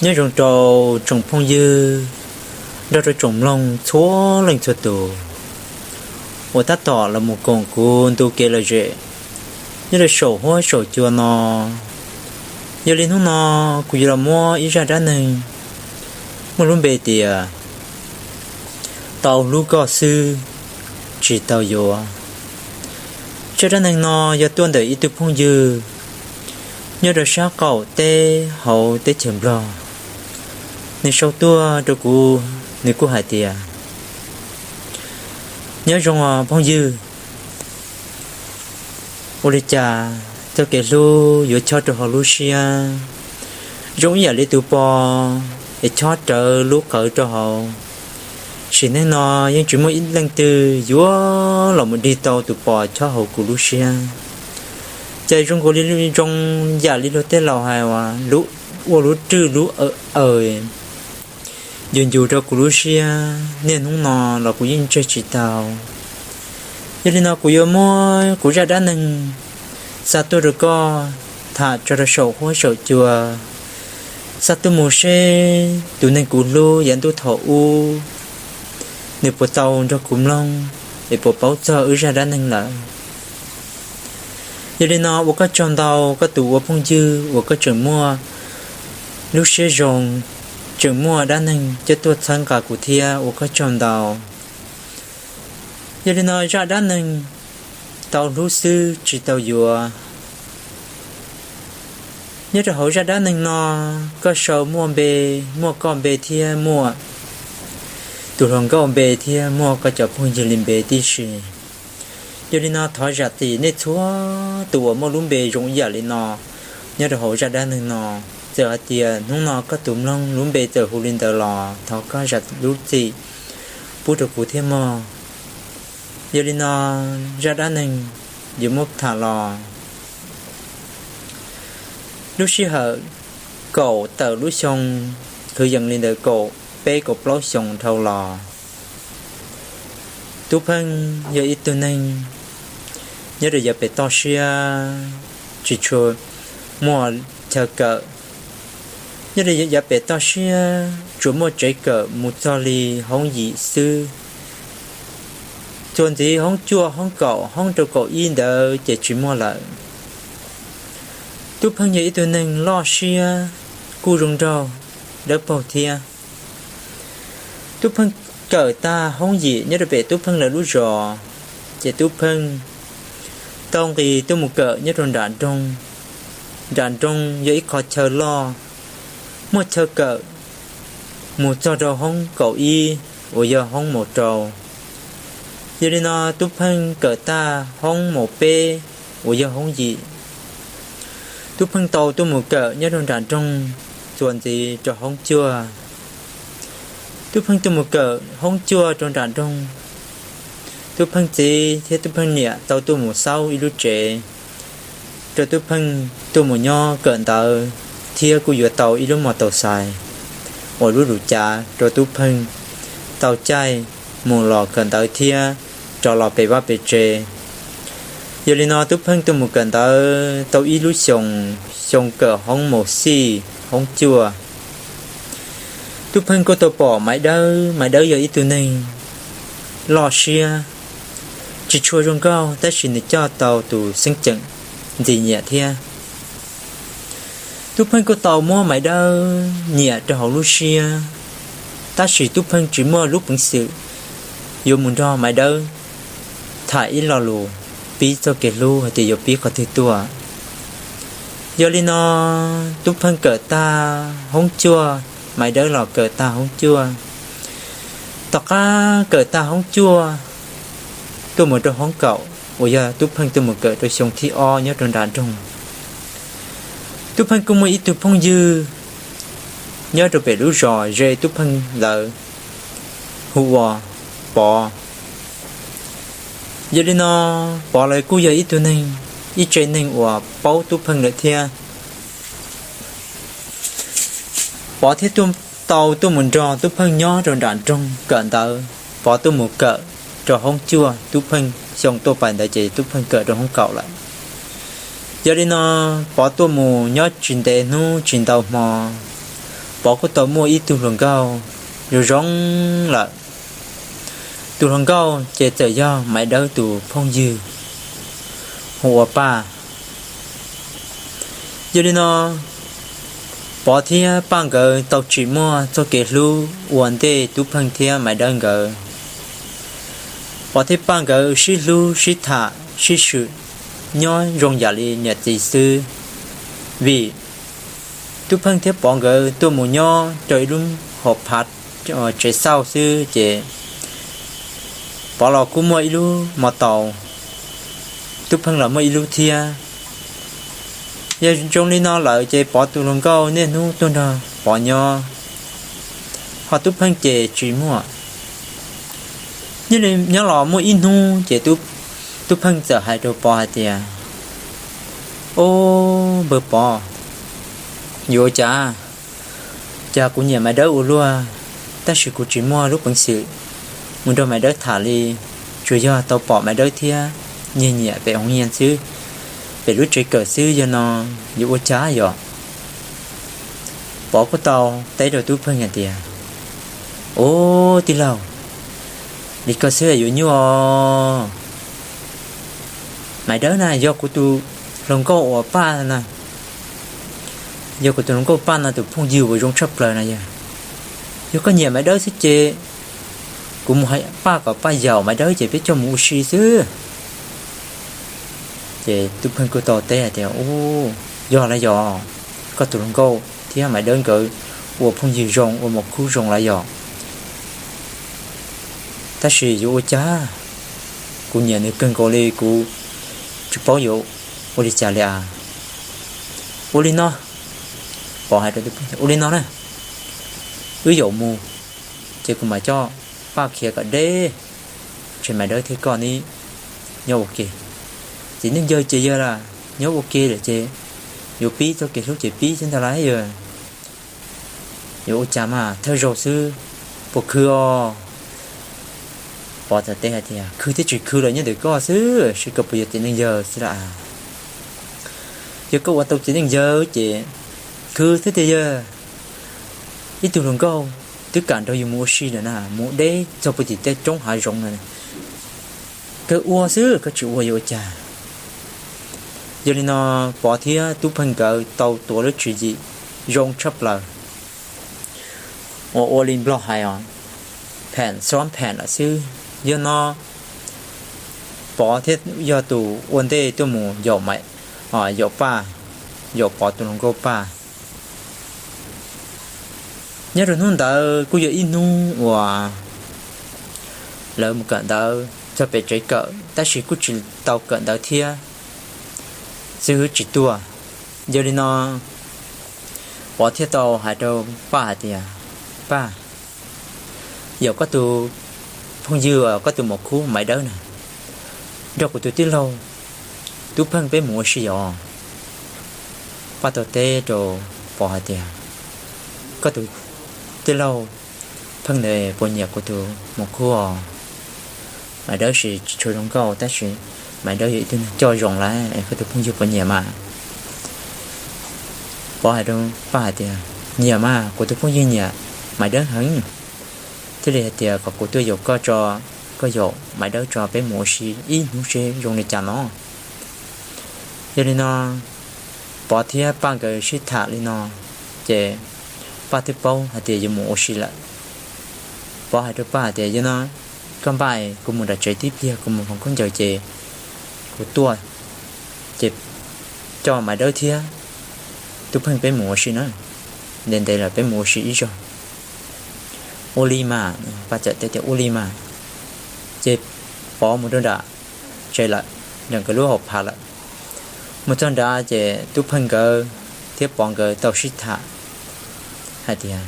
Nyob zoo rau tsoom phooj ywg nrog rau tsoom mloog txhua leej txhua tus uas tab tom los mus koom kuv ntu kev lom zem nyob rau saum huab saum cua no. Yog li hnub no kuv yuav los muab ib zaj dab neeg muaj lub npe tias tau hlub koj xwb tsis tau yuav. Zaj dab neeg no yog tuaj ntawm ib tug phooj ywg nyob rau sab qaum teb hauv teb chaws Nplog. Nws sau tuaj rau kuv, nws kuj hais tias, nyob zoo os phooj ywg, ua li cas txoj kev hlub yuav chob rau hauv lub siab zoo ib yam li tus pos es chob rawv lub qawv rau hauv. Sim neej no yeej tsis muaj ib leej twg yuav los mus dig tau tus pos chob hauv kuv lub siab. Ces zoo nkaus li zoo yam li luag tej laus hais uas ua lub rwj lub aws aws yus ncus rau kuv lub siab, niaj hnub no los kuv yeej tseg tsis tau. Yog li no kuv yuav muab kuv zaj dab neeg xa tuaj rau koj tham tso rau saum huab saum cua, xa tuaj mus seb tus neeg kuv hlub yav ntuj thaum ub nws puas tau nrog kuv mloog es puas paub txog wb zaj dab neeg lawm. Yog li no ua koj tsaug ntau koj tus ua phooj ywg uas koj tseem muaj lub siab zoo, tseem muaj dab neeg coj tuaj txhawb nqa kuv thiab, ua koj tsaug ntau. Yog li no zaj dab neeg tau hlub xwb tsis tau yuav. Nyob rau hauv zaj dab neeg no, koj sau muaj npe, muaj koj npe thiab muaj tus hluas nkauj npe thiab muaj koj cov phooj ywg li npe tib si. Yog li no thov zam txim nej txhua tus uas muaj lub npe zoo ib yam li no nyob rau hauv zaj dab neeg no. Txawm hais tias hnub no koj tus mloog lub npe txawm hu li ntawd los thov koj zam lub txim pub rau kuv thiab mog. Yog li no zaj dab neeg yuav muab tham los lub sij hawm kaum tawm lub xyoo, kwv yees li ntawd kaum peb kaum plaub xyoos dhau los, Tub Pheej yog ib tug neeg nyob rau yav pem toj siab tsis tshua muaj chaw kawm. Nyob rau yav pem toj siab tsuas muaj tsev kawm mus txog li hoob yim xwb. Txuas ntxiv hoob cuaj hoob kaum hoob rau kaum ib ntawd ces tsis muaj lawm. Tub Pheej yog ib tug neeg loj siab, kuj zoo nraug, dawb paug thiab. Tub Pheej kawm tag hoob yim nyob rau pem Tub Pheej lawv lub zos, ces Tub Pheej tau nqis tuaj mus kawm nyob rau nram nroog. Nram nroog yog ib qho chaw loj, muaj chaw kawm mus txog rau hoob kaum ib uas yog hoob maus rau. Yog li no Tub Pheej kawm tag hoob maus peb uas yog hoob yim, Tub Pheej tau tuaj mus kawm nyob rau nram nroog, txuas ntxiv rau hoob cuaj. Tub Pheej tuaj mus kawm hoob cuaj rau nram nroog, Tub Pheej txiv thiab Tub Pheej niam tau tuaj mus xaub ib lub tsev rau Tub Pheej tuaj mus nyob kawm ntawv thiab kuj yuav tau ib lub mos taus xais uas lub lus cav rau Tub Pheej tau caij mus los kawm ntawv thiab rov los pem vaj pem tsev. Yog li no Tub Pheej tuaj mus kawm ntawv tau ib lub xyoos, xyoo kawm hoob maus xij hoob cuaj, Tub Pheej kuj tau pom Maiv Dawb. Maiv Dawb yog ib tug neeg loj siab, tsis tshua zoo nkauj tab sis nws coj tau tus xeeb ceem ntxim nyiam thiab. Tub Pheej kuj tau muab Maiv Dawb nyiam rau hauv lub siab, tab sis Tub Pheej tsis muaj lub peev xwm yuav mus nrog Maiv Dawb tham ib lo lus pib txoj kev hlub hais tias yuav pib qhov twg tuaj. Yog li no Tub Pheej kawm tag hoob cuaj, Maiv Dawb los kawm tag hoob cuaj. Tom qab kawm tag hoob cuaj tuaj mus rau hoob kaum uas yog Tub Pheej tuaj mus kawm rau xyoo thib ob nyob rau nram nroog, Tub Pheej kuj muaj ib tug phooj ywg nyob rau pem lub zos ze Tub Pheej lawv hu ua Pov. Yog li no Pov lawv kuj yog ib tug neeg, ib tsev neeg uas paub Tub Pheej lawm thiab. Pov thiaj tau tuaj mus nrog Tub Pheej nyob rau nram nroog kawm ntawv. Pov tuaj mus kawm rau hoob cuaj, Tub Pheej xyoo tuaj pais ntawd ces Tub Pheej kawm rau hoob kaum lawm. Yog li no Pov tuaj mus nyob tsis ntev hnub tsis ntau hmo, Pov kuj tau muaj ib tug hluas nkauj zoo zoo lawm. Tus hluas nkauj ces txawm yog Maiv Dawb tus phooj ywg hu ua Paj. Yog li no, Pov thiab Paj nkawd tau tsis muaj txoj kev hlub ua ntej Tub Pheej thiab Maiv Dawb nkawd. Pov thiab Paj nkawd sib hlub sib tham sib swm nyob zoo yam li niam txiv xwb, vim Tub Pheej thiab Pov nkawd tuaj mus nyob rau ib lub hauv phav tsev xauj xwb ces Pov los kuj muaj ib lub mos taus, Tub Pheej los muaj ib lub thiab. Yog zoo li no lawm ces Pov tus hluas nkauj niaj hnub tuaj nrog Pov nyob, ho Tub Pheej ces tsis muaj. Nyob los muaj ib hnub ces Tub Pheej txawm hais rau Pov hais tias, Ob, npawg Pov, yuav ua cas? Cas kuv nyiam Maiv Dawb ua luaj, tab sis kuv tsis muaj lub peev xwm mus nrog Maiv Dawb tham li, tsuas yog tau pom Maiv Dawb thiab nyiag nyiam pem hoo nyiag xwb, pem lub tsev kawm xwb, yog no yuav ua cas yom? Pov kuj tau teb rau Tub Pheej hais tias, Ob, tij laug, li koj xwb yuav nyuaj. Maiv Dawb na yog kuv tus hluas nkauj uas Paj na, yog kuv tus hluas nkauj Paj no tus phooj ywg uas zoo tshaj plaws na yog. Yog koj nyiam Maiv Dawb xwb ces kuv mus hais Paj kom Paj yaum Maiv Dawb ces peb coj mus ua si xwb. Ces Tub Pheej kuj tau teb hais tias, Ub, yog lawm yog, koj tus hluas nkauj thiab Maiv Dawb nkawd ua phooj ywg zoo ua mos khub zoo lawm yog, tab sis yuav ua cas, kuv nyiam nws kawg nkaus li, kuv tsis paub yuav ua li cas li as. Ua li no, Pov hais rau Tub Pheej, Ua li no na, wb yaum mus, ces kuv mam coj Paj khiav kom deb, ces Maiv Dawb thiab koj neb nyob ua ke. Txiv neej yawg ces yog lam nyob ua ke lawm ces yuav pib txoj kev hlub ces pib xwb ntag lauj yog. Yuav ua cas mas thawj zaug xwb, puas khwv os? Pov txawm teb hais tias, Khwv thiab tsis khwv los nyob ntawm koj xwb, seb koj puas yog txiv neej yawg xwb lauj. Yog koj ua tau txiv neej yawg ces khwv xwb tiag yog. Ib tug hluas nkauj twb kam nrog yus mus ua si lawm na, mus deb txog puag tim tej roob hav zoov na, kawg ua xwb koj tsis ua yuav ua cas? Yog li no, Pov thiab Tub Pheej nkawd tau tuav lub tswv yim zoo tshaj plaws uas ua li Nplog hais os, pheem xoob pheem lawm xwb. Yog no, Pov thiaj yog tus ua ntej tuaj mus yaum Maiv, yaum Paj, yaum Pov tus hluas nkauj Paj. Nyob rau hnub ntawd kuj yog ib hnub uas lawv mus kawm ntawv txog pem tsev kawm tab sis kuj tsis tau kawm ntawv thiab xib hwb tsis tuaj. Yog li no, Pov thiaj tau hais rau Paj hais tias, Paj, yaum koj tus phooj ywg, koj tus muam khub Maiv Dawb na, nrog kuv tus tij laug Tub Pheej peb mus ua si os. Paj tau teb rau Pov hais tias, Koj tus tij laug Pheej ntawd puas nyiam kuv tus muam khub os? Maiv Dawb tsis tshua zoo nkauj tab sis Maiv Dawb yog ib tug neeg coj zoo lawm, koj tus phooj ywg puas nyiam mas? Pov hais rau Paj hais tias, Nyiam mas, kuv tus phooj ywg nyiam Maiv Dawb heev, thiaj li hais tias kom kuv tuaj yaum koj tso, koj yaum Maiv Dawb tso peb mus ua si ib hnub seb zoo li cas no. Yog li no, Pov thiab Paj nkawd sib tham li no, ces Paj twb paub hais tias yuav mus ua si lawm. Pov hais rau Paj hais tias, Yog no, koj npaj, kuv mus nram tsev tib pliag, kuv mus hloov khaub ncaws ces kuv tuaj, ces coj Maiv Dawb thiab Tub Pheej peb mus ua si na, ntev ntev lawm peb mus ua si ib zaug. Ua li mas, Paj txawm teb tias, Ua li mas. Ces Pov mus rau nram tsev lawm, nram nkawd lub hauv phav lawm. Mus txog nrad ces Tub Pheej nkawd thiab Pov nkawd tau sib tham hais tias,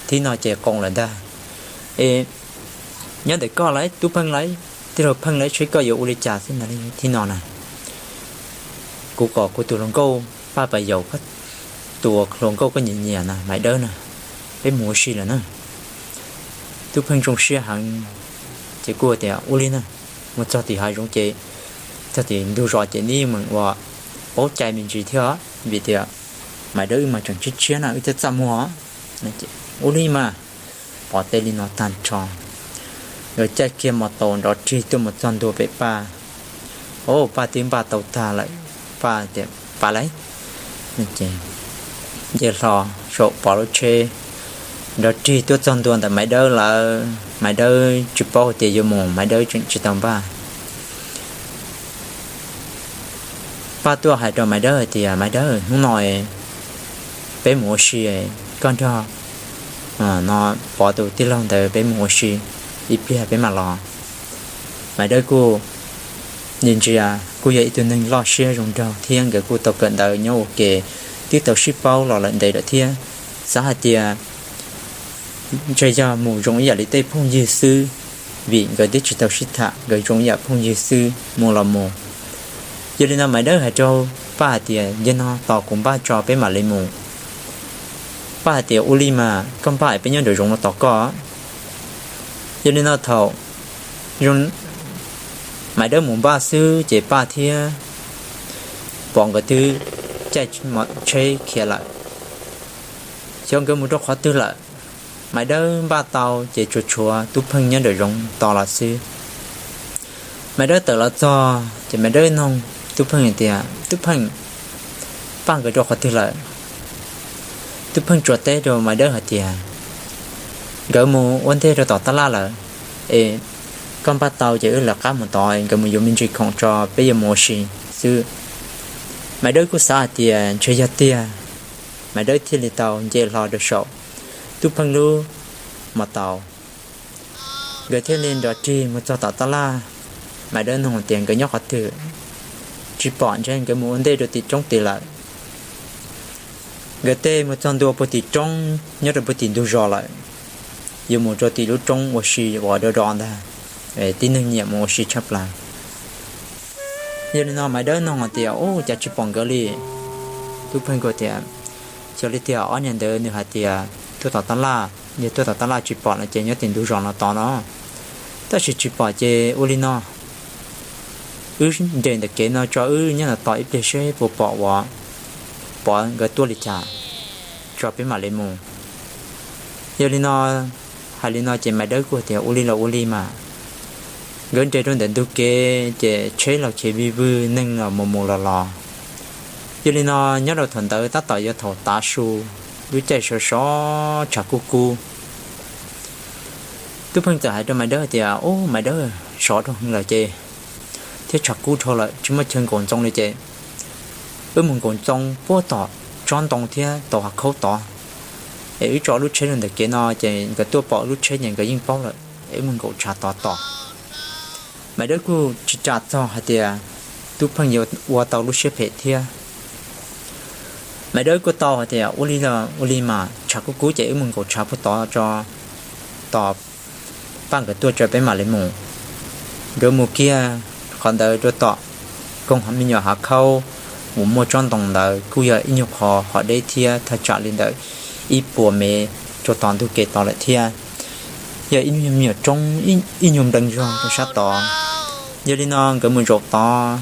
Thib no ces qoo lawm ntag. Es nyob ntawm koj lawm, Tub Pheej lawm, tij laug Pheej lawm, seb koj yuav ua li cas xwb ntag. Thib no na, kuv kom kuv tus hluas nkauj Paj pas yaum koj tus hluas nkauj koj nyiam nyiam na, Maiv Dawb na, peb mus ua si lawm na. Tub Pheej zoo siab heev, ces kuj tias, Ua li na. Mus txog tim hav zoov ces, txog tim ntug zos ces neb yeej meem ua paub cai me ntsis thiab, vim tias Maiv Dawb wb mas tseem tshiab tshiab na, wb thiaj txaj muag. Ua li mas, Pov teb li no tag nrho, nkawd caij kiag mos taus nrov rig tuaj mus txog ntua pem Paj. Au, Paj twb npaj tau tag lawm, Paj tias, Paj lauj, nce hlo saum Pov lub tsheb, nrov rig tuaj txog ntua ntawm Maiv Dawb lawm. Maiv Dawb tsis paub tias yuav mus, Maiv Dawb tseem tsis tau npaj. Paj tuaj hais rau Maiv Dawb hais tias, Maiv Dawb, hnub no peb mus ua si, koj nrog no Pov tus tij laug ntawd peb mus ua si, ib pliag peb mam los. Maiv Dawb kuj ntsia ntsia kuj yog ib tug neeg loj siab zoo nraug thiab nkawd kuj tau kawm ntawv nyob ua ke, twb tau sib paub los lawm ntev lawm thiab. Xav hais tias ntshe yog mus zoo ib yam li tej phooj ywg xwb, vim nkawd twb tsis tau sib tham, nkawd zoo ib yam phooj ywg xwb, mus los mus. Yog li no Maiv Dawb hais rau Paj hais tias, Yog no tos kuv npaj tso peb mam li mus. Paj hais tias, Ua li mas koj npaj es peb nyob nraum zoov no tos koj. Yog li no thaum Maiv Dawb mus npaj xwb ces Paj thiab Pov nkawd twb caij tsheb khiav lawm. Xyov nkawd mus rau qhov twg lawm, Maiv Dawb npaj tau ces tsuas tshuav Tub Pheej nyob nraum zoov tos los xwb. Maiv Dawb tawm los txog ces Maiv Dawb noog Tub Pheej hais tias, Tub Pheej, Paj nkawd rau qhov twg lawm? Tub Pheej tsuas teb rau Maiv Dawb hais tias, Nkawd mus ua ntej rau tom tab laj lawm, es koj npaj tau ces wb lawv qab mus tod, nkawd mus yuav me ntsis khoom tso peb yuav mus ua si xwb. Maiv Dawb kuj xav hais tias ntshe yog tiag, Maiv Dawb thiaj li tau nce hlo rau saum Tub Pheej lub mos taus. Nkawd thiaj li nrov rig mus txog tom tab laj. Maiv Dawb noog tias nkawd nyob qhov twg, tsis pom, ntshe nkawd mus ua ntej rau tim roob tid lawm. Nkawd tej mus txog ntua puag tim roob, nyob rau puag tim ntug zos lawm, yuav mus rau tim lub roob ua si uas do do ntag, tib neeg nyiam mus ua si tshaj plaws. Yog li no Maiv Dawb noog hais tias, Ub, cas tsis pom nkawd li? Tub Pheej kuj tias, Xyov li tiag, ob niag ntawd nws hais tias tuaj tom tab laj, yog tuaj tom tab laj tsis pom no ces nyob tim ntug zos no tod no. Tab sis tsis pom ces ua li no, wb nres ntawm kev no tso, wb nyob no tos ib pliag seb puas pom uas Pov nkawd tuaj li cas, tso peb mam li mus. Yog li no, hais li no ces Maiv Dawb kuj tias, Ua li los ua li mas. Nkawd nres rau ntawm ntug kev ces tsheb los khiav vij vwj, neeg los mus mus los los. Yog li no, nyob rau thaum ntawd tab tom yuav thaum tav su, lub caij sov sov tshav kub kub. Tub Pheej txawm hais rau Maiv Dawb tias, Ub, Maiv Dawb, sov rau heev lawm ces thiab tshav kub dhau lawm, tsis muaj chaw nkaum ntxoo li ces wb mus nkaum ntxoo puag tom tsob ntoo thiab tau hav khaub tod, es wb tso lub tsheb rau ntawm kev no ces nkawd tuaj pom lub tsheb ces nkawd yeej paub lawm, es wb mus nkaum tshav tod tos. Maiv Dawb kuj tsis ras txog hais tias Tub Pheej yuav ua tau lub siab phem thiab. Maiv Dawb kuj tau hais tias, Ua li los ua li mas, tshav kub kub ces wb mus nkaum tshav puag tod tso, tos Paj nkawd tuaj tso peb mam li mus. Nkawd mus kiag qhov ntawd rau tom koog me nyuam hav khaub uas muaj tsob ntoo ntawd, kuj yog ib nyuag qhov hav deb thiab, thaj tsam li ntawm ib puas mev rau tom ntug kev tod lawm thiab. Yog ib nyuag me nyuam roob, ib nyuag nplees zog rau sab tod. Yog li no nkawd mus zaum tod,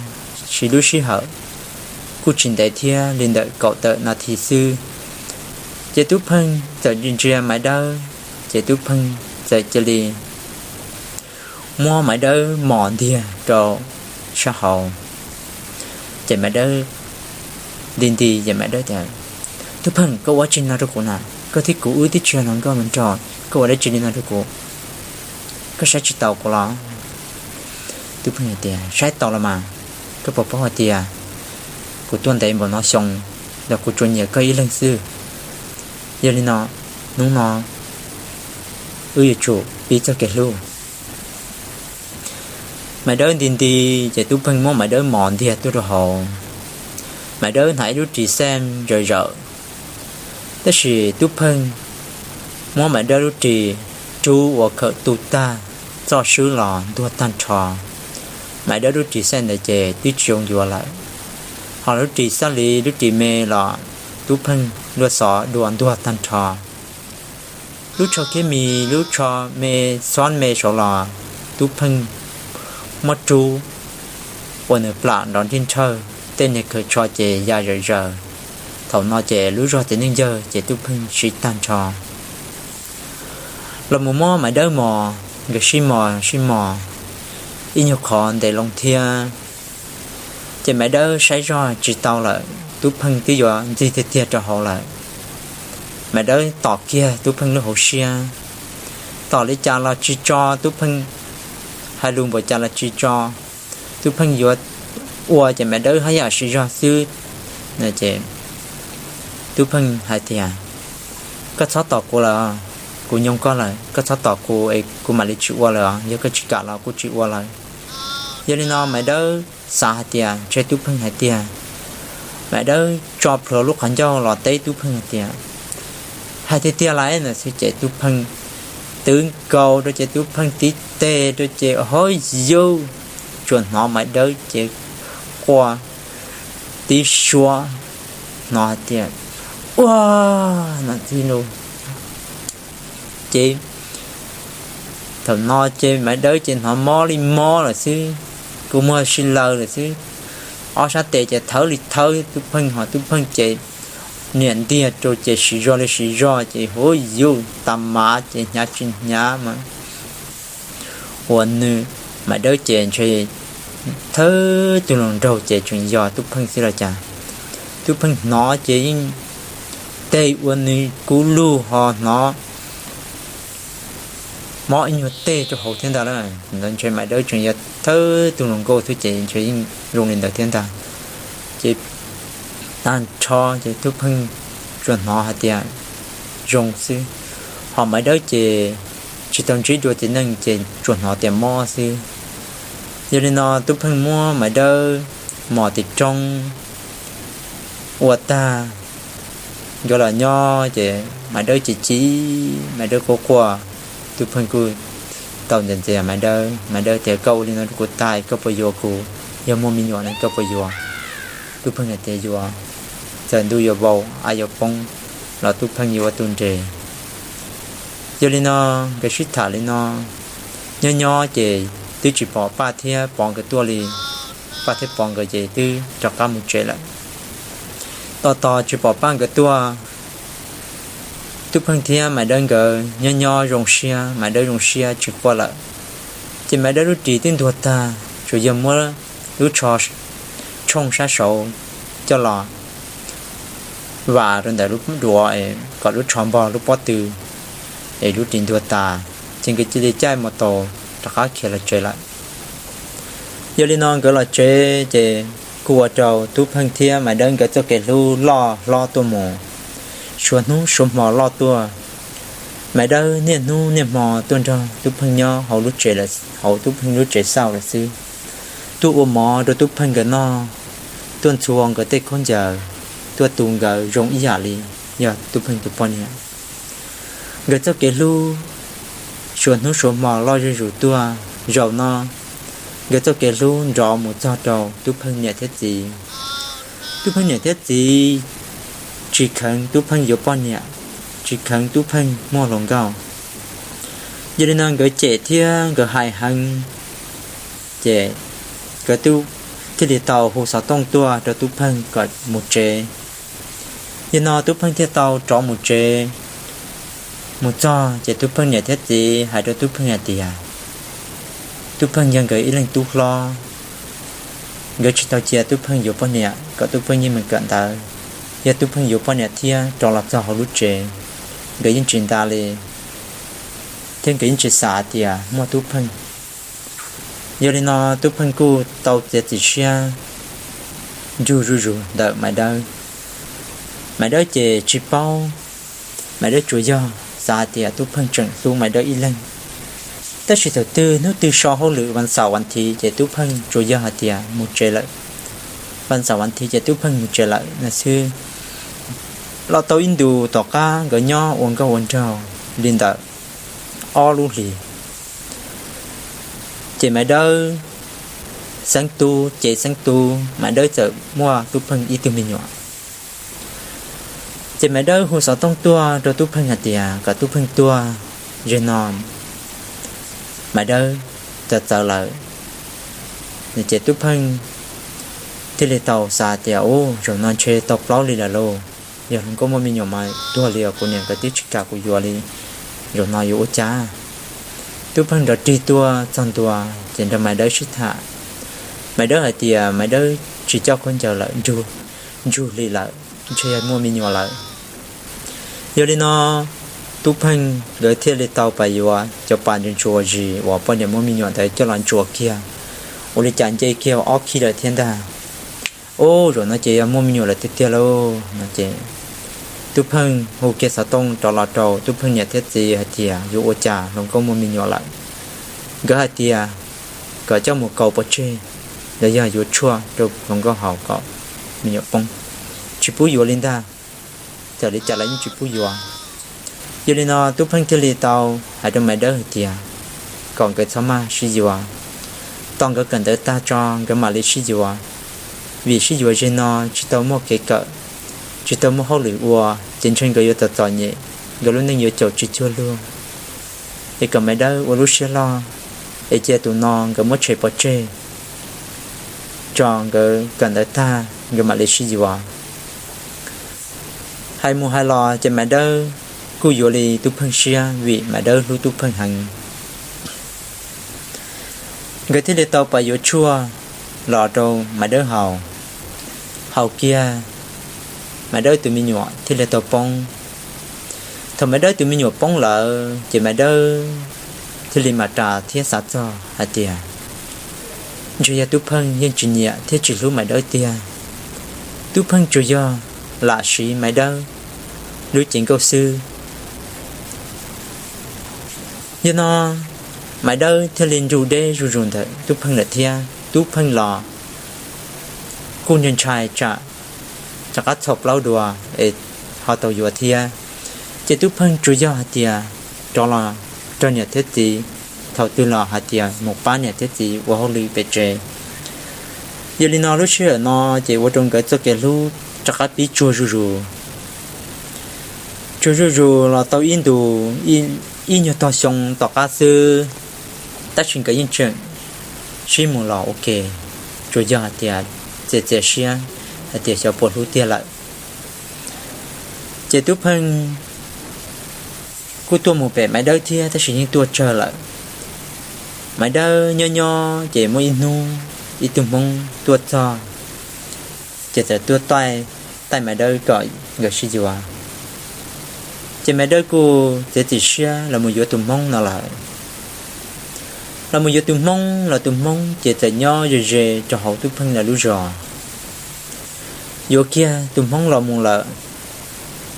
siv lub sij hawm kuj tsis ntev thiab, li ntawm kaum tawm nas this xwb, ces Tub Pheej txawm ntsia Maiv Dawb, ces Tub Pheej txawm cia li muab Maiv Dawb mos ntiag rau sab hauv. Ces Maiv Dawb nti nti ces Maiv Dawb tias, Tub Pheej, koj ua dab tsi no rau kuv na? Koj thiab kuv wb twb tsis yog hluas nkauj hluas nraug, koj ua dab tsi li no rau kuv? Koj saib tsis taus kuv los? Tub Pheej hais tias, Saib taus los mas, koj puas paub hais tias kuv tuaj ntev npaum no xyoo los kuv tsuas nyiam koj ib leeg xwb. Yog li no, hnub no wb yuav tsum pib txoj kev hlub. Maiv Dawb nti nti, ces Tub Pheej muab Maiv Dawb mos ntiag tuaj rau hauv. Maiv Dawb hnav ib lub ris xeej zawm zawm, tab sis Tub Pheej muab Maiv Dawb lub ris rub ua khawm tu tag, txoj swb los ntuag tag nrho. Maiv Dawb lub ris xeej ntawd ces twb tsis zoo yuav lawm, ho lub ris xab liv, lub ris me los Tub Pheej luag xov dua ntuag tag nrho. Lub tsho khiab mis, lub tsho me xob me saud los Tub Pheej muab rub ua nws plam nrov nrij nrhawj, tej niag khawm tsho ces ya zawm zawm. Thaum no ces lub zog txiv neej yawg ces Tub Pheej siv tag nrho los mus muab Maiv Dawb mos, nkawd sib mos sib mos ib nyuag qhov ntev loo thiab. Ces Maiv Dawb saib zog tsis tau lawm, Tub Pheej twb yuav ntxig tiag tiag rau hauv lawm. Maiv Dawb tom kiag Tub Pheej lub hauv siab, tom li cas los tsis tso, Tub Pheej hais lus npaum cas los tsis tso. Tub Pheej yuav ua ces Maiv Dawb haj yam siv zog xwb. Ces Tub Pheej hais tias, koj txhob tom kuv lawm, kuv nyoo koj lawm, koj txhob tom kuv es kuv mam li tsis ua lawm os, yog koj tsis kam los kuv tsis ua lawm. Yog li no Maiv Dawb xav hais tias ntshe Tub Pheej hais tiag. Maiv Dawb tso plhuav lub qhov ncauj los teb Tub Pheej hais tias, hais tiag tiag lawm no xwb ces Tub Pheej twv nkaus rau ces Tub Pheej tib teg rau ces hov yuj, tsuas hnov Maiv Dawb ces quaj tib suab, hnov hais tias, ua, no tib lus. Ces thaum no ces Maiv Dawb ces hnov mob li mob lawm xwb, kua muag sib laws lawm xwb. Ob sab tes ces thawb li thawb Tub Pheej, ho Tub Pheej ces niam ntiag rau ces siv zog li siv zog ces hov yuj, tas mav ces hnyav tsis hnyav mas ua nws, Maiv Dawb ces ntshe thawb tug hluas nraug ces tseem yog Tub Pheej xwb los cas. Tub Pheej hnov ces yeej teg ua nws kub lug ho hnov mob ib nyuag teg rau hauv thiab ntag lawm. Ntawd ntshe Maiv Dawb tseem yog thawb tug hluas nkauj xwb ces ntshe yeej zoo li ntawd thiab ntag. Ces tag nrho ces Tub Pheej tsuas hnov hais tias zoo xwb, ho Maiv Dawb ces tsis tau ntsib dua txiv neej ces tsuas hnov tias mob xwb. Yog li no Tub Pheej muab Maiv Dawb mos tim roob ua tag, nkawd los nyob ces Maiv Dawb chim chim, Maiv Dawb quaj quaj. Tub Pheej kuj tau ntxias ntxias Maiv Dawb, Maiv Dawb tias, koj ua li no rau kuv tag koj puas yuav kuv? Yog muaj me nyuam no koj puas yuav? Tub Pheej hais tias yuav, txawm ntuj yuav vau av yuav poob los Tub Pheej yuav ua tus nres. Yog li no nkawd sib tham li no nyob nyob ces twb tsis pom Paj thiab Pov nkawd tuaj li. Paj thiab Pov nkawd ces twb rov qab mus tsev lawm. Tos tos tsis pom Paj nkawd tuaj, Tub Pheej thiab Maiv Dawb nkawd nyob nyob zoo siab, Maiv Dawb zoo siab tsis quaj lawm. Ces Maiv Dawb lub ris twb ntuag tag, tsuas yog muab lub tsho tshooj sab saud coj los vam rau ntawm lub duav kom lub tsho npog lub pob tw es lub ris ntuag tas, ces nkawd cia li caij mus taus rov qab khiav los tsev lawm. Yog li no nkawd los tsev ces kuj ua rau Tub Pheej thiab Maiv Dawb nkawd txoj kev hlub loj hlob tuaj mus, suav hnub suav hmo loj tuaj. Maiv Dawb niaj hnub niaj hmo tuaj nrog Tub Pheej nyob hauv lub tsev, hauv Tub Pheej lub tsev xauj lawm xwb. Tuaj ua mov rau Tub Pheej nkawd noj, tuaj ntxhua nkawd tej khaub ncaws, tuaj tu nkawd zoo ib yam li yog Tub Pheej tus poj niam. Nkawd txoj kev hlub suav hnub suav hmo loj zuj zus tuaj. Zaum no nkawd txoj kev hlub nrov mus txog rau Tub Pheej niam thiab txiv. Tub Pheej niam thiab txiv tsis kheev Tub Pheej yuav poj niam, tsis kheev Tub Pheej muaj hluas nkauj. Yog li no nkawd cem thiab nkawd hais heev, ces nkawd thiaj li tau hu xov tooj tuaj rau Tub Pheej kom mus tsev. Yog no Tub Pheej thiaj tau rov mus tsev. Mus txog ces Tub Pheej niam thiab txiv hais rau Tub Pheej hais tias Tub Pheej yog nkawd ib leeg tub hlob, nkawd tsis tau cia Tub Pheej yuav poj niam kom Tub Pheej yeej mus kawm ntawv. Yog Tub Pheej yuav poj niam thiab rov los txog hauv lub tsev, nkawd yeej tsis nta li, thiab nkawd yeej tsis xav hais tias muaj Tub Pheej. Yog li no Tub Pheej kuj tau txiav txim siab nrug zuj zus ntawm Maiv Dawb. Maiv Dawb ces tsis paub, Maiv Dawb tsuas yog xav hais tias Tub Pheej tseem hlub Maiv Dawb ib leeg. Tab sis thaum twg hnub twg so hauj lwm vas xaum vas thiv ces Tub Pheej tsuas yog hais tias mus tsev lawm, vas xaum vas thiv ces Tub Pheej mus tsev lawm no xwb. Los tau ib ntus tom qab nkawd nyob ua nkauj ua nraug li ntawm ob lub hlis, ces Maiv Dawb xeeb tub ces xeeb tub, Maiv Dawb txawm muaj Tub Pheej ib tug me nyuam. Ces Maiv Dawb hu xov tooj tuaj rau Tub Pheej hais tias kom Tub Pheej tuaj, zaum no Maiv Dawb txawv txawv lawm. Ces Tub Pheej thiaj li tau xav tias, u, zaum no ntshe tau plaub hlis lawm lauj. yog hluas nkauj muaj me nyuam mas tuag li os, kuv niam nkawd twb tsis kam kuv yuav li, zaum no yuav ua cas? Tub Pheej nrov rig tuaj txog ntua ces nrog Maiv Dawb sib tham. Maiv Dawb hais tias Maiv Dawb tsis coj khaub ncaws lawm, ntsug hli lawm, ntshe yog muaj me nyuam lawm. Yog li no Tub Pheej nkawd thiaj li tau pas yuav cov pas ntsuas ntsuas zis uas poj niam muaj me nyuam ntawd coj los ntsuas kiag, ua li cas nce kiag ob khib lawm thiab ntag. Ub, zaum no ces yog muaj me nyuam lawm tiag tiag lauj no ces Tub Pheej hu kiag xov tooj rov los rau Tub Pheej niam thiab txiv hais tias yuav ua cas hluas nkauj muaj me nyuam lawm. Nkawd hais tias kom coj mus kaus pov tseg, los yog yuav tshuaj rau hluas nkauj haus kom me nyuam poob, tsis pub yuav li ntag. Txawm li cas los yeej tsis pub yuav. Yog li no Tub Pheej thiaj li tau hais rau Maiv Dawb hais tias kom nkawd txhob maj sib yuav, tos nkawd kawm ntawv tag tso nkawd mam li sib yuav, vim sib yuav ze no tsis tau muaj kev kawm, tsis tau muaj hauj lwm ua, ces ntshe nkawd yuav txom txom nyem, nkawd lub neej yuav caum tsis cuag luag. Es kom Maiv Dawb ua lub siab loj, es cia tus no nkawd muab tshem pov tseg tso, nkawd kawm ntawv tag nkawd mam li sib yuav. Hais mus hais los ces Maiv Dawb kuj yuav li Tub Pheej siab vim Maiv Dawb hlub Tub Pheej heev. Nkawd thiaj li tau pas yuav tshuaj los rau Maiv Dawb haus. Haus kiag, Maiv Dawb tus me nyuam thiaj li tau poob. Thaum Maiv Dawb tus me nyuam poob lawm ces Maiv Dawb thiaj li mam ras thiab xav txog hais tias ntshe yog Tub Pheej yeej tsis nyiam thiab tsis hlub Maiv Dawb tiag. Tub Pheej tsuas yog lam siv Maiv Dawb lub cev nkauj xwb. Yog no Maiv Dawb thiaj li nrug deb zuj zus ntawm Tub Pheej lawm thiab Tub Pheej los kuj ntshai ntshai tsam rov qab txhaum plaub dua es ho tau yuav thiab. Ces Tub Pheej tsuas yog hais tias rov los rau niam thiab txiv, thaum twg los hais tias mus pab niam thiab txiv ua hauj lwm pem tsev. Yog li no lub sij hawm no ces ua rau nkawd txoj kev hlub rov qab pib tsuag zuj zus. Tsuag zuj zus los tau ib ntus, ib nyuag tog xyoo tom qab xwb, tab sis nkawd yeej tseem sib mus los ua ke, tsuas yog hais tias txias txias siab hais tias xyov puas hlub tiag lawm. Ces Tub Pheej kuj tuaj mus pem Maiv Dawb thiab tab sis yeej tuaj tsawg lawm. Maiv Dawb nyob nyob ces muaj ib hnub ib tug Hmoob tuaj txog, ces txawm tuaj taij Maiv Dawb kom nkawd sib yuav. Ces Maiv Dawb kuj txiav txim siab los mus yuav tus Hmoob no lawm. Los mus yuav tus Hmoob los tus Hmoob ces txawm nyob ze ze rau hauv Tub Pheej lawv lub zos. Yuav kiag tus Hmoob los mus lawm,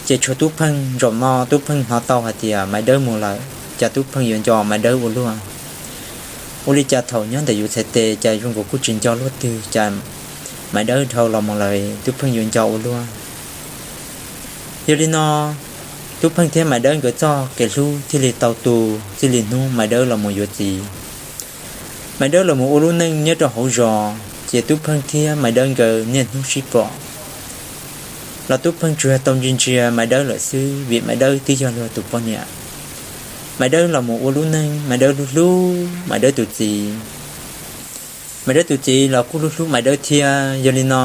ces tshuav Tub Pheej. Zaum no Tub Pheej hnov tau hais tias Maiv Dawb mus lawm, cas Tub Pheej yuav nco Maiv Dawb ua luaj. Ua li cas thaum nyob ntawm yus txhais tes cas zoo nkaus kuj tsis nco luaj twg, cas Maiv Dawb dhau los mus lawm Tub Pheej yuav nco ua luaj. Yog li no Tub Pheej thiab Maiv Dawb nkawd txoj kev hlub thiaj li tau tu, txij li hnub Maiv Dawb los mus yuav txiv. Maiv Dawb los mus ua lub neej nyob rau hauv zos ces Tub Pheej thiab Maiv Dawb nkawd niaj hnub sib pom. Los Tub Pheej tsuas yog tau ntsia ntsia Maiv Dawb lawm xwb vim Maiv Dawb twb yog luag tus poj niam. Maiv Dawb los mus ua lub neej, Maiv Dawb hlub hlub Maiv Dawb tus txiv. Maiv Dawb tus txiv los kuj hlub hlub Maiv Dawb thiab. Yog li no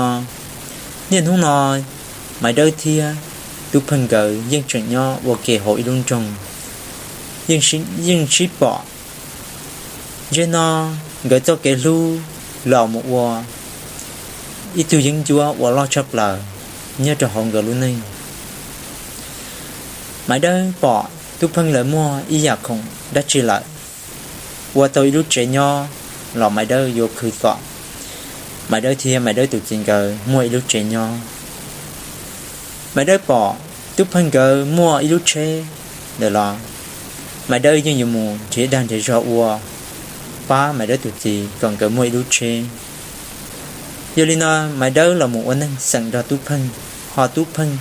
niaj hnub no Maiv Dawb thiab Tub Pheej nkawd yeej tseem nyob ua ke hauv ib lub nroog, yeej sib pom. Ntshe no nkawd txoj kev hlub los mus ua ib tug yeeb ncuab uas loj tshaj plaws nyob rau hauv nkawd lub neej. Maiv Dawb pom Tub Pheej lawv muaj ib yam khoom dab tsi lawm, ua tau ib lub tsev nyob, los Maiv Dawb yuav khwv kom Maiv Dawb thiab Maiv Dawb tus txiv nkawd muaj ib lub tsev nyob. Maiv Dawb pom Tub Pheej nkawd muaj ib lub tsheb lawm los Maiv Dawb yeej yuav mus nrhiav dag nrhiav zog ua pab Maiv Dawb tus txiv kom nkawd muaj ib lub tsheb. Yog li no Maiv Dawb los mus ua neej xeem nrog Tub Pheej, ho Tub Pheej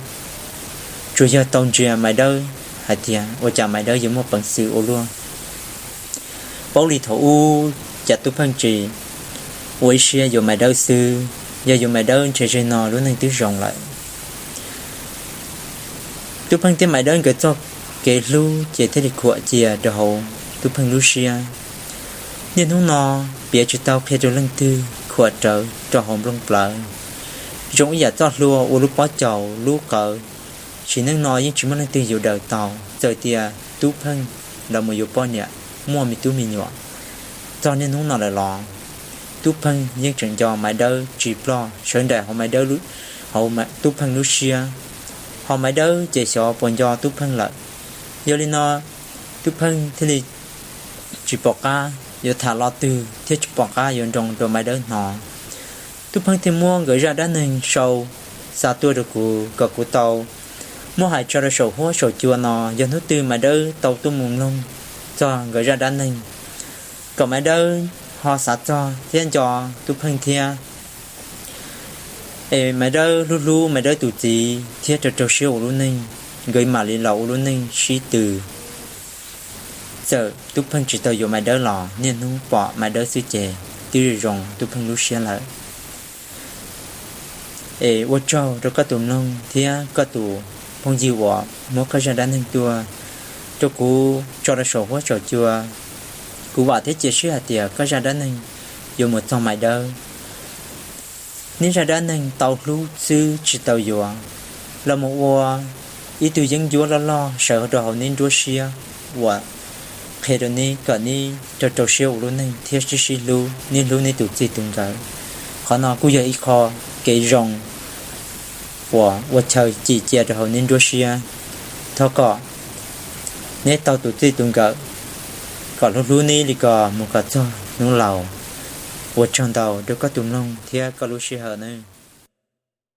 tsuas yog tau ntsia Maiv Dawb hais tias ua cas Maiv Dawb yuav muaj peev xwm ua luaj. Paub li thaum ub cas Tub Pheej tsis ua ib siab yuav Maiv Dawb xwb, yog yuav Maiv Dawb ntshe ze no lub neej twb zoo lawm. Tub Pheej thiab Maiv Dawb nkawd txoj kev hlub ces thiaj li khuam cia rau hauv Tub Pheej lub siab. Niaj hnub no piav tsis tau qhia rau leej twg, khuam rawv rau hauv nplooj plawv, zoo ib yam txoj hlua ua lub pob caus lub qawv Sim neej no yeej tsis muaj leej twg yuav daws tau, txawm tias Tub Pheej los mus yuav poj niam, muaj me tub me nyuam txog niaj hnub no lawm los Tub Pheej yeej tseem nco Maiv Dawb tsis ploj, sawv nraim hauv Maiv Dawb, hauv Tub Pheej lub siab, ho Maiv Dawb ces xyov puas nco Tub Pheej lawm. Yog li no Tub Pheej thiaj li tsis pom qab yuav tham lo twg thiab tsis pom qab yuav nroo rau Maiv Dawb hnov. Tub Pheej thiaj muab nkawd zaj dab neeg sau xa tuaj rau kuv kom kuv tau muab hais tso rau saum huab saum cua no, yog hnub twg Maiv Dawb tau tuaj mus mloog txog nkawd zaj dab neeg, kom Maiv Dawb ho xav txog thiab nco Tub Pheej thiab. Es Maiv Dawb hlub hlub Maiv Dawb tus txiv thiab rau rau siab ua lub neej, nkawd mam li los ua lub neej sib tw. Txawm Tub Pheej tsis tau yuav Maiv Dawb los niaj hnub pom Maiv Dawb xwb ces twb zoo Tub Pheej lub siab lawm. Es ua tsaug rau koj tus mloog thiab koj tus phooj ywg uas muab koj zaj dab neeg tuaj rau kuv tso rau saum huab saum cua. Kuv vam thiab cia siab hais tias koj zaj dab neeg yuav mus txog Maiv Dawb. Neb zaj dab neeg tau hlub xwb tsis tau yuav, los mus ua ib tug yeeb ncuab loj loj sawv rau hauv neb nruab siab uas qhia rau neb kom neb rau rau siab ua lub neej thiab sib sib hlub, neb hlub neb tus txij tus nkawm. Qhov no kuj yog ib qho kev zoo uas ua chaw cim cia rau hauv neb nruab siab. Thov kom neb tau tus txij tus nkawm kom hlub hlub neb li ko mus kom txog hnub laus. Ua tsaug ntau rau koj tus mloog thiab koj lub sij hawm nawb.